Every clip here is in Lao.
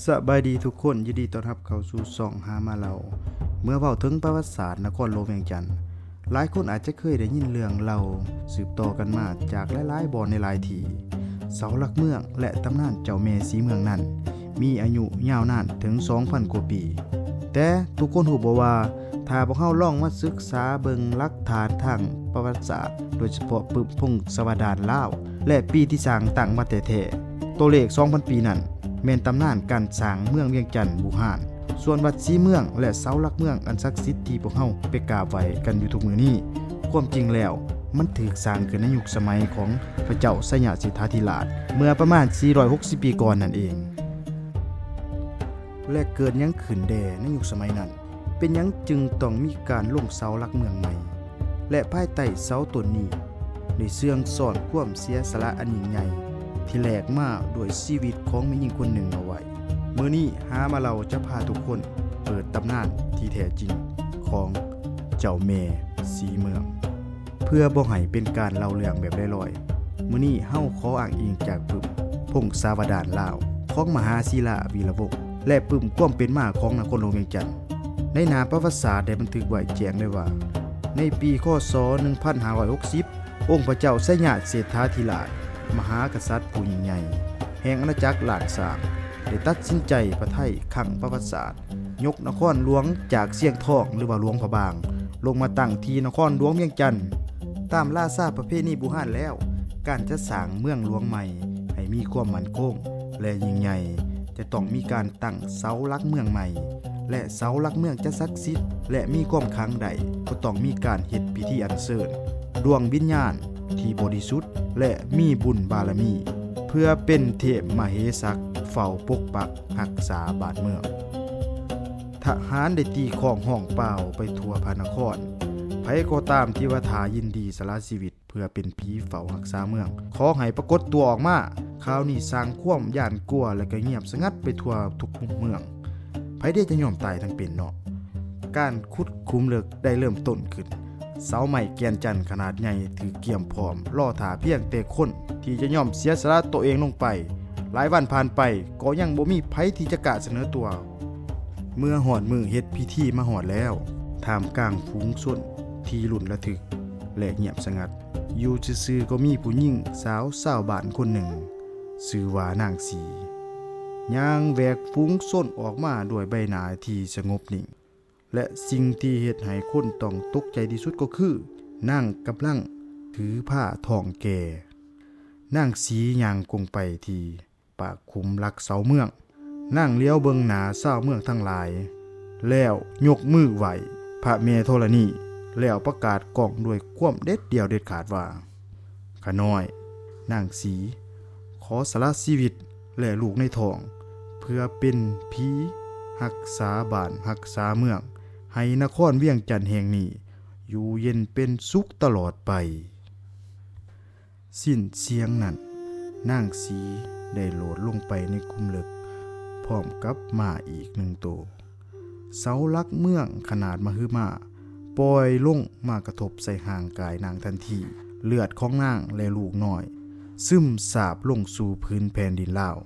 ສະບາຍດີທຸກຄົນ, ຍິນດີຕ້ອນຮັບເຂົ້າສູ່ຊ່ອງຫາມາເລົ່າ. ເມື່ອເວົ້າເຖິງປະຫວັດສາດນະຄອນຫຼວງວຽງຈັນ, ຫຼາຍຄົນອາດຈະເຄີຍໄດ້ຍິນເລື່ອງເລົ່າສືບຕໍ່ກັນມາຈາກຫຼາຍໆບ່ອນໃນຫຼາຍທີ່. ເສົາຫຼັກເມືອງ ແລະ ຕຳນານເຈົ້າແມ່ສີເມືອງນັ້ນ ມີອາຍຸຍາວນານເຖິງສອງພັນກວ່າປີ. ແຕ່ທຸກຄົນຮູ້ບໍ່ວ່າ ຖ້າພວກເຮົາລອງມາສຶກສາເບິ່ງຫຼັກຖານທາງປະຫວັດສາດ, ໂດຍສະເພາະປຶ້ມພົງສະວະດານລາວ ແລະ ປີທີ່ສ້າງຕັ້ງມາແທ້ໆ, ຕົວເລກສອງພັນປີນັ້ນ ແມ່ນຕຳນານການສ້າງເມືອງວຽງຈັນບູຮານ. ສ່ວນວັດສີເມືອງ ແລະ ເສົາຫຼັກເມືອງອັນສັກສິດທີ່ພວກເຮົາໄປກາບໄຫວ້ກັນຢູ່ທຸກມື້ນີ້, ຄວາມຈິງແລ້ວ ມັນຖືກສ້າງຂຶ້ນໃນຍຸກສະໄໝຂອງພະເຈົ້າໄຊຍະເສດຖາທິລາດ ເມື່ອປະມານສີ່ຮ້ອຍຫົກສິບປີກ່ອນນັ້ນເອງ. ແລະ ເກີດຫຍັງຂຶ້ນແດ່ໃນຍຸກສະໄໝນັ້ນ? ເປັນຫຍັງຈຶ່ງຕ້ອງມີການລົງເສົາຫຼັກເມືອງໃໝ່? ແລະ ພາຍໃຕ້ເສົາຕົ້ນນີ້ ໄດ້ເຊື່ອງຊ້ອນຄວາມເສຍສະຫຼະອັນຍິ່ງໃຫຍ່ ທີ່ແລກມາດ້ວຍຊີວິດຂອງແມ່ຍິງຄົນໜຶ່ງເອົາໄວ້. ມື້ນີ້ຫາມາເລົ່າຈະພາທຸກຄົນເປີດຕຳນານທີ່ແທ້ຈິງຂອງເຈົ້າແມ່ສີເມືອງ. ເພື່ອບໍ່ໃຫ້ເປັນການເລົ່າເລື່ອງແບບລອຍໆ, ມື້ນີ້ເຮົາຂໍອ້າງອີງຈາກປຶ້ມພົງສາວະດານລາວຂອງມະຫາສີລາ ວີລະວົງ ແລະ ປຶ້ມຄວາມເປັນມາຂອງນະຄອນຫຼວງວຽງຈັນ. ໃນໜ້າປະຫວັດສາດໄດ້ບັນທຶກໄວ້ແຈ້ງເລີຍວ່າ ໃນປີ ຄ.ສ. ໜຶ່ງພັນຫ້າຮ້ອຍຫົກສິບ ອົງພະເຈົ້າໄຊຍະເສດຖາທິລາດ ມະຫາກະສັດຜູ້ຍິ່ງໃຫຍ່ແຫ່ງອານາຈັກລ້ານຊ້າງ ໄດ້ຕັດສິນໃຈປະໄທຄັ້ງປະຫວັດສາດ ຍົກນະຄອນຫຼວງຈາກຊຽງທອງ ຫຼືວ່າຫຼວງພະບາງ ລົງມາຕັ້ງທີ່ນະຄອນຫຼວງວຽງຈັນ. ຕາມລາຊາປະເພນີບູຮານແລ້ວ, ການຈະສ້າງເມືອງຫຼວງໃໝ່ໃຫ້ມີຄວາມໝັ້ນຄົງ ແລະ ຍິ່ງໃຫຍ່ ຈະຕ້ອງມີການຕັ້ງເສົາຫຼັກເມືອງໃໝ່ ແລະ ເສົາຫຼັກເມືອງຈະສັກສິດ ແລະ ມີຄວາມຂລັງໄດ້ ກໍຕ້ອງມີການເຮັດພິທີອັນເຊີນດວງວິນຍານທີ່ບໍລິສຸດ ແລະ ມີບຸນບາລະມີ ເພື່ອເປັນເທບມະເຫສັກເຝົ້າປົກປັກຮັກສາບ້ານເມືອງ. ທະຫານໄດ້ຕີຄ້ອງຮ້ອງປ່າວໄປທົ່ວພະນະຄອນ. ໃຜກໍຕາມທີ່ວ່າຖ້າຍິນດີສະຫຼະຊີວິດເພື່ອເປັນຜີເຝົ້າຮັກສາເມືອງ, ຂໍໃຫ້ປາກົດຕົວອອກມາ. ຂ່າວນີ້ສ້າງຄວາມຢ້ານກົວ ແລະ ກໍງຽບສະຫງັດໄປທົ່ວທຸກມຸມເມືອງ. ໃຜເດຈະຍອມຕາຍທັງເປັນເນາະ? ການຂຸດຂຸມເລິກໄດ້ເລີ່ມຕົ້ນຂຶ້ນ. ເສົາໄມ້ແກ່ນຈັນຂະໜາດໃຫຍ່ຖືກກຽມພ້ອມ ລໍຖ້າພຽງແຕ່ຄົນທີ່ຈະຍອມເສຍສະຫຼະໂຕເອງລົງໄປ. ຫຼາຍວັນຜ່ານໄປ ກໍຍັງບໍ່ມີໃຜທີ່ຈະກ້າສະເໜີຕົວ. ເມື່ອຮອດມື້ເຮັດພິທີມາຮອດແລ້ວ, ທ່າມກາງຝູງຊົນທີ່ລຸ້ນລະທຶກ ແລະ ງຽບສະຫງັດ, ຢູ່ຊື່ໆກໍມີຜູ້ຍິງສາວຊາວບ້ານຄົນໜຶ່ງ ຊື່ວ່ານາງສີ ຍ່າງແຫວກຝູງຊົນອອກມາດ້ວຍໃບໜ້າທີ່ສະຫງົບນິ່ງ. ແລະ ສິ່ງທີ່ເຮັດໃຫ້ຄົນຕ້ອງຕົກໃຈທີ່ສຸດກໍຄື ນາງກຳລັງຖືພາທ້ອງແກ່. ນາງສີຍ່າງກົງໄປທີ່ປາກຂຸມຫຼັກເສົາເມືອງ. ນາງຫຼຽວເບິ່ງໜ້າຊາວເມືອງທັງຫຼາຍ ແລ້ວຍົກມືໄຫວ້ພະແມ່ທໍລະນີ ແລ້ວປະກາດກ້ອງດ້ວຍຄວາມເດັດດ່ຽວເດັດຂາດວ່າ, ຂ້ານ້ອຍ ນາງສີ ຂໍສະຫຼະຊີວິດ ແລະ ລູກໃນທ້ອງ ເພື່ອເປັນຜີຮັກສາບ້ານຮັກສາເມືອງ ໃຫ້ນະຄອນວຽງຈັນແຫ່ງນີ້ຢູ່ເຢັນເປັນສຸກຕະຫຼອດໄປ. ສິ້ນສຽງນັ້ນ, ນາງສີໄດ້ໂດດລົງໄປໃນຂຸມເລິກ ພ້ອມກັບມ້າອີກໜຶ່ງໂຕ. ເສົາຫຼັກເມືອງຂະໜາດມະຫຶມາປ່ອຍລົງມາກະທົບໃສ່ຮ່າງກາຍນາງທັນທີ. ເລືອດຂອງນາງ ແລະ ລູກນ້ອຍຊຶມຊາບລົງສູ່ພື້ນແຜ່ນດິນລາວ,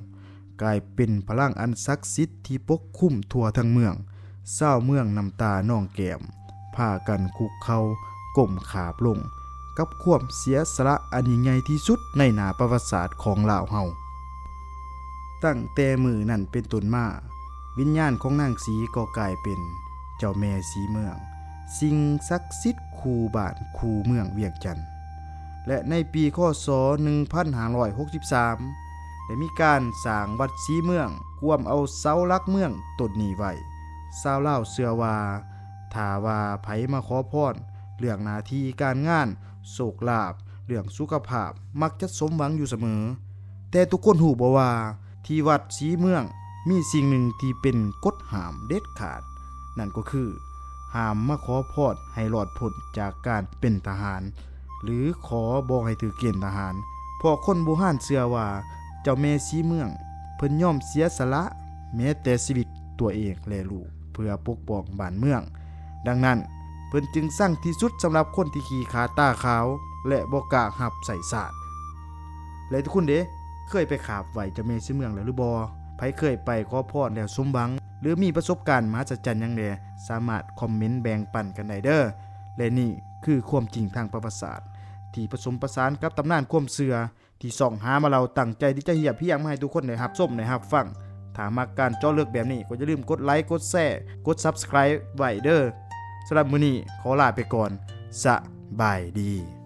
ກາຍເປັນພະລັງອັນສັກສິດທີ່ປົກຄຸມທົ່ວທັງເມືອງ. ຊາວເມືອງນ້ຳຕານອງແກ້ມ, ພາກັນຄຸກເຂົ່າກົ້ມຂາບລົງ ກັບຄວາມເສຍສະຫຼະອັນຍິ່ງໃຫຍ່ທີ່ສຸດໃນໜ້າປະຫວັດສາດຂອງລາວເຮົາ. ຕັ້ງແຕ່ມື້ນັ້ນເປັນຕົ້ນມາ, ວິນຍານຂອງນາງສີກໍກາຍເປັນເຈົ້າແມ່ສີເມືອງ, ສິ່ງສັກສິດຄູ່ບ້ານຄູ່ເມືອງວຽງຈັນ. ແລະ ໃນປີ ຄ.ສ. ໜຶ່ງພັນຫ້າຮ້ອຍຫົກສິບສາມ ໄດ້ມີການສ້າງວັດສີເມືອງ ກວມເອົາເສົາຫຼັກເມືອງຕົ້ນນີ້ໄວ້. ຊາວລາວເຊື່ອວ່າ ຖ້າວ່າໃຜມາຂໍພອນເລື່ອງໜ້າທີ່ການງານ, ໂຊກລາບ, ເລື່ອງສຸຂະພາບ ມັກຈະສົມຫວັງຢູ່ສະເໝີ. ແຕ່ທຸກຄົນຮູ້ບໍ່ວ່າ ທີ່ວັດສີເມືອງມີສິ່ງໜຶ່ງທີ່ເປັນກົດຫ້າມເດັດຂາດ, ນັ້ນກໍຄື ຫ້າມມາຂໍພອນໃຫ້ລອດພົ້ນຈາກການເປັນທະຫານ ຫຼື ຂໍບໍ່ໃຫ້ຖືກເກນທະຫານ, ເພາະຄົນບູຮານເຊື່ອວ່າ ເຈົ້າແມ່ສີເມືອງເພິ່ນຍອມເສຍສະຫຼະແມ້ແຕ່ຊີວິດຕົວເອງ ແລະ ລູກ ເພື່ອປົກປ້ອງບ້ານເມືອງ. ດັ່ງນັ້ນ, ເພິ່ນຈຶ່ງຊັງທີ່ສຸດສຳລັບຄົນທີ່ຂີ້ຂາດຕາຂາວ ແລະ ບໍ່ກ້າຮັບໃຊ້ຊາດ. ແລະ ທຸກຄົນເດ ເຄີຍໄປຂາບໄຫວ້ເຈົ້າແມ່ສີເມືອງແລ້ວຫຼືບໍ່? ໃຜ เคยไปขอพรแล้วสมหวัง หรือมีประสบการณ์มหัศจรรย์หยังแหน่ สามารถคอมเมนต์แบ่งปันกันได้เด้อ และนี่คือความจริงทางประวัติศาสตร์ ที่ผสมประสานกับตำนานความเชื่อ ที่ซ่องหามาเล่า ตั้งใจที่จะเรียบเรียงมาให้ทุกคนได้รับชมได้รับฟัง ถ้ามักการเจาะลึกแบบนี้ก็อย่าลืมกดไลค์ กดแชร์ กด Subscribe ไว้เด้อ สำหรับมื้อนี้ขอลาไปก่อน สบายดี